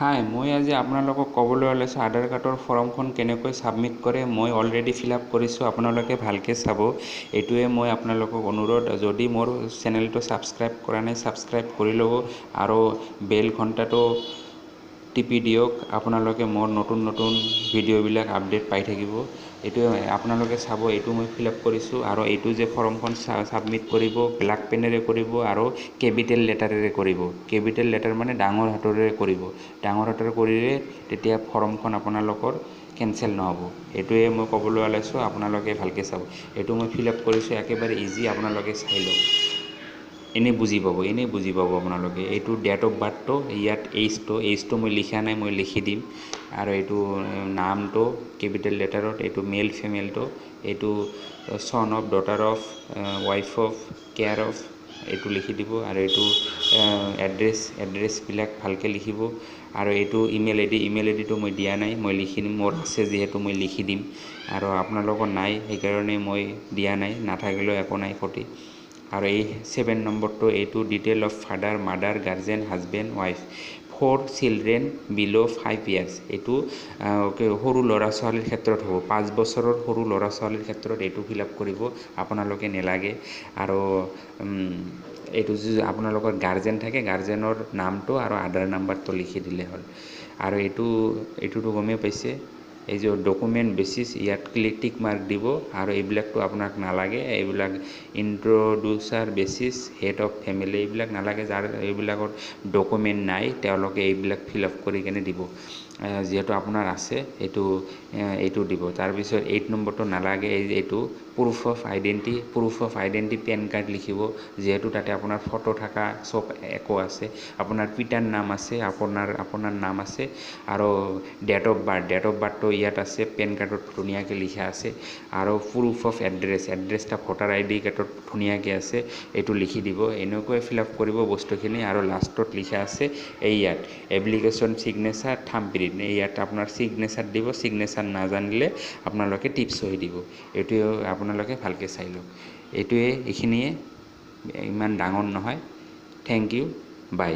হাই, মই আজি আপোনালোকক ক'বলৈ ওলাইছোঁ আধাৰ কাৰ্ডৰ ফৰ্মখন কেনেকৈ ছাবমিট কৰে। মই অলৰেডি ফিল আপ কৰিছোঁ, আপোনালোকে ভালকৈ চাব। এইটোৱে মই আপোনালোকক অনুৰোধ, যদি মোৰ চেনেলটো ছাবস্ক্ৰাইব কৰা নাই, ছাবস্ক্ৰাইব কৰি ল'ব আৰু বেল ঘণ্টাটো টিপি দিয়ক। আপোনালোকে মোৰ নতুন নতুন ভিডিঅ'বিলাক আপডেট পাই থাকিব। এইটোৱে আপোনালোকে চাব, এইটো মই ফিল আপ কৰিছোঁ। আৰু এইটো যে ফৰ্মখন ছাবমিট কৰিব, ব্লেক পেনেৰে কৰিব আৰু কেপিটেল লেটাৰেৰে কৰিব। কেপিটেল লেটাৰ মানে ডাঙৰ হাতৰেৰে কৰিব। ডাঙৰ হাতেৰে কৰিলে তেতিয়া ফৰ্মখন আপোনালোকৰ কেঞ্চেল নহ'ব। এইটোৱে মই ক'বলৈ ওলাইছোঁ, আপোনালোকে ভালকৈ চাব। এইটো মই ফিল আপ কৰিছোঁ, একেবাৰে ইজি, আপোনালোকে চাই লওক। এনেই বুজি পাব, এনেই বুজি পাব আপোনালোকে। এইটো ডেট অফ বাৰ্থটো ইয়াত, এইজটো মই লিখা নাই, মই লিখি দিম। আৰু এইটো নামটো কেপিটেল লেটাৰত, এইটো মেল ফিমেলটো, এইটো son of, daughter of, wife of, care of, এইটো লিখি দিব। আৰু এইটো এড্ৰেছ, এড্ৰেছবিলাক ভালকৈ লিখিব। আৰু এইটো ইমেইল আই ডি, ইমেইল আই ডিটো মই দিয়া নাই, মই লিখি দিম। মোৰ আছে যিহেতু মই লিখি দিম, আৰু আপোনালোকৰ নাই, সেইকাৰণে মই দিয়া নাই। নাথাকিলেও একো নাই ক্ষতি। আৰু এই 7 নম্বৰটো, এইটো detail of father, mother, guardian, husband, wife for children below 5 years. এইটো সৰু ল'ৰা ছোৱালীৰ ক্ষেত্ৰত হ'ব। 5 বছৰৰ সৰু ল'ৰা ছোৱালীৰ ক্ষেত্ৰত এইটো ফিল আপ কৰিব, আপোনালোকে নেলাগে। আৰু এইটো যদি আপোনালোকৰ গাৰ্জেন থাকে, গাৰ্জেনৰ নামটো আৰু আধাৰ নাম্বাৰটো লিখি দিলে হ'ল। আৰু এইটোতো গমেই পাইছে, এই যে ডকুমেণ্ট বেচিছ, ইয়াত ক্লিক টিক মাৰ্ক দিব। আৰু এইবিলাকতো আপোনাক নালাগে। এইবিলাক introducer basis, head of family, এইবিলাক নালাগে। যাৰ এইবিলাকত ডকুমেণ্ট নাই, তেওঁলোকে এইবিলাক ফিল আপ কৰি কেনে দিব। যিহেতু আপোনাৰ আছে, এইটো দিব। তাৰপিছত 8 নম্বৰটো নালাগে। এইটো proof of identity, proof of identity PAN card লিখিব, যিহেতু তাতে আপোনাৰ ফটো থকা চব একো আছে, আপোনাৰ পিতাৰ নাম আছে, আপোনাৰ নাম আছে আৰু date of birth, date of বাৰ্থটো ইয়াত আছে, পেন কাৰ্ডত ধুনীয়াকৈ লিখা আছে। আৰু প্ৰুফ অফ এড্ৰেছ, এড্ৰেছটা ভোটাৰ আই ডি কাৰ্ডত ধুনীয়াকৈ আছে, এইটো লিখি দিব। এনেকৈ ফিল আপ কৰিব বস্তুখিনি। আৰু লাষ্টত লিখা আছে এই ইয়াত এপ্লিকেশ্যন ছিগনেচাৰ, থাম্ব প্ৰিণ্ট, ইয়াত আপোনাৰ ছিগনেচাৰ দিব। ছিগনেচাৰ নাজানিলে আপোনালোকে টিপছ হৈ দিব। এইটোৱে আপোনালোকে ভালকৈ চাই লওক। এইটোৱে, এইখিনিয়ে, ইমান ডাঙৰ নহয়। Thank you, by.